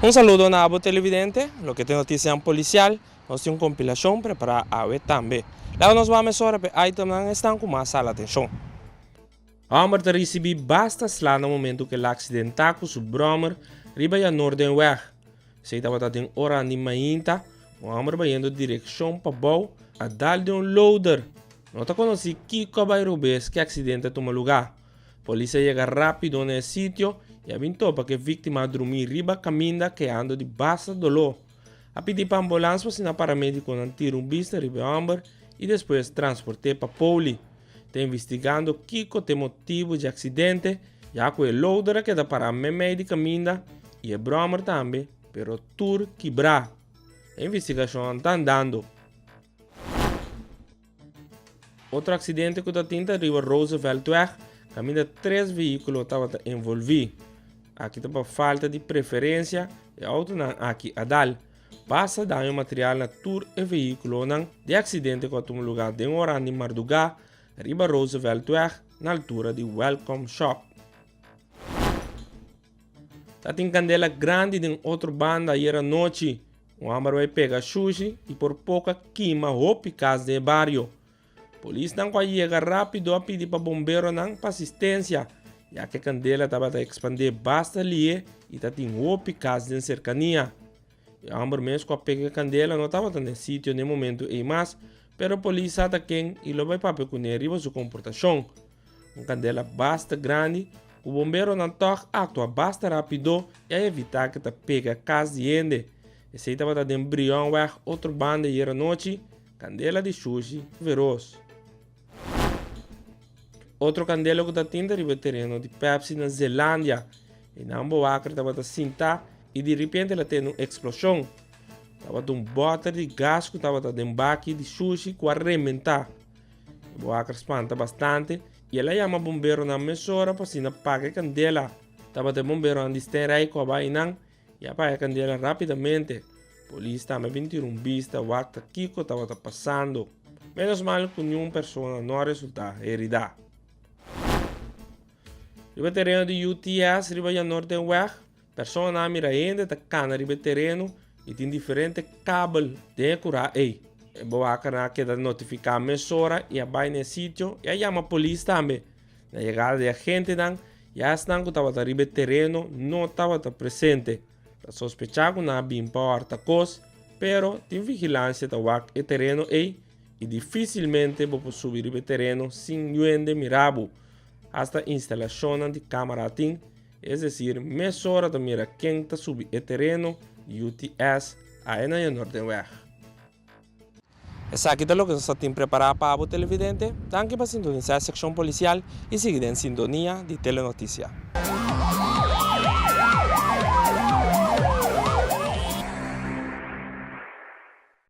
Un saludo na abo televidente, loke ta e noticianan policial, nos tin un compilacion prepara awe tambe. Laga nos wak mesora p'e itemnan esnan cu mas hala atencion. Homber ta ricibi basta sla na momento cu el a accidenta cu su brommer riba ya Noordenweg. Esey tabata den oran di mainta, un homber bayendo direccion pabou a dal den un loader. No ta conoci kico a bay robes cu e accidente a tuma lugar. Polis a yega rápido na e sitio i a bin topa ku e víktima a drumí riba kaminda keando di basta doló. A pidi pa ambulans pa asina paramédikonan tira un bista riba e hòmber i despues transport'é pa Poli. Ta investigando kiko ta e motibu dje aksidente, ya ku e loader a keda pará meimei di kaminda i e bròmer tambe, pero tur kibrá. E investigashon ta andando. Otro aksidente ku ta tin ta riba Rooseveltweg, kaminda tres vehíkulo tabata envolví. Aki ta pa falta di preferensia e outonan aki a dal. Basta daño material na tur e vehíkulonan di e aksidente ku a tuma lugá den oran di mardugá riba Rooseveltweg na altura di Welcome Shop. Ta tin kandela grandi den otro banda ayer anochi. Un hòmber bai pega shushi i por poko a kima hopi kas den e bario. Polisnan ku a yega rápido a pidi pa bomberonan pa asistensia, ya ku e kandela tabata ekspandé basta lihe i ta tin hopi kas den serkania. E hòmber mes ku a pega e kandela no tabata na e sitio na e momentu ei mas, pero polis sa ta ken i lo bai papia kuné riba su komportashon. Un kandela basta grandi ku bomberonan tòg aktua basta rápido i a evitá ku ta pega kas di hende. Esei tabata den Brionweg otro banda ayer anochi, kandela di shushi feros. Otro kandela ku ta tin ta riba e tereno di Pepsi na Zelandia. Einan bowaker tabata sintá i di ripiente el a tende un eksploshon. Tabata un bòter di gas ku tabata den baki di shushi ku a rementá. E boaker spanta bastante i el a yama bomberonan mesora pa asina paga e kandela. Tabata e bomberonan di Steenrijk ku a bai einan i a paga e kandela rápidamente. Polis tambe a bin tira un bista wak ta kiko tabata pasando. Menos mal ku niun persona no a resultá heridá. Riba e tereno di UTS riba Jan Noordenweg, Personanan a mira hende ta kana riba e tereno i tin diferente kabel den e kurá ei. E boakernan a keda notifiká mesora i a bai na e sitio i a yama polis tambe. Na yegada di e agentenan, ya esnan ku tabata riba e tereno no tabata presente. Ta sospechá ku nan a bin pa hòrta kos, pero tin vigilansia ta wak e tereno ei i difísilmente bo por subi riba e tereno sin yuende mira bo. Asta instalashonnan di kámara tin. Es desir, mesora ta mira ken ta subi e tereno di UTS aya na Noordenweg. Esaki ta loke nos ta tin prepará pa abo televidente. Danki pa sintonisá e sekshon polisial i sigui den sintonia di Telenoticia.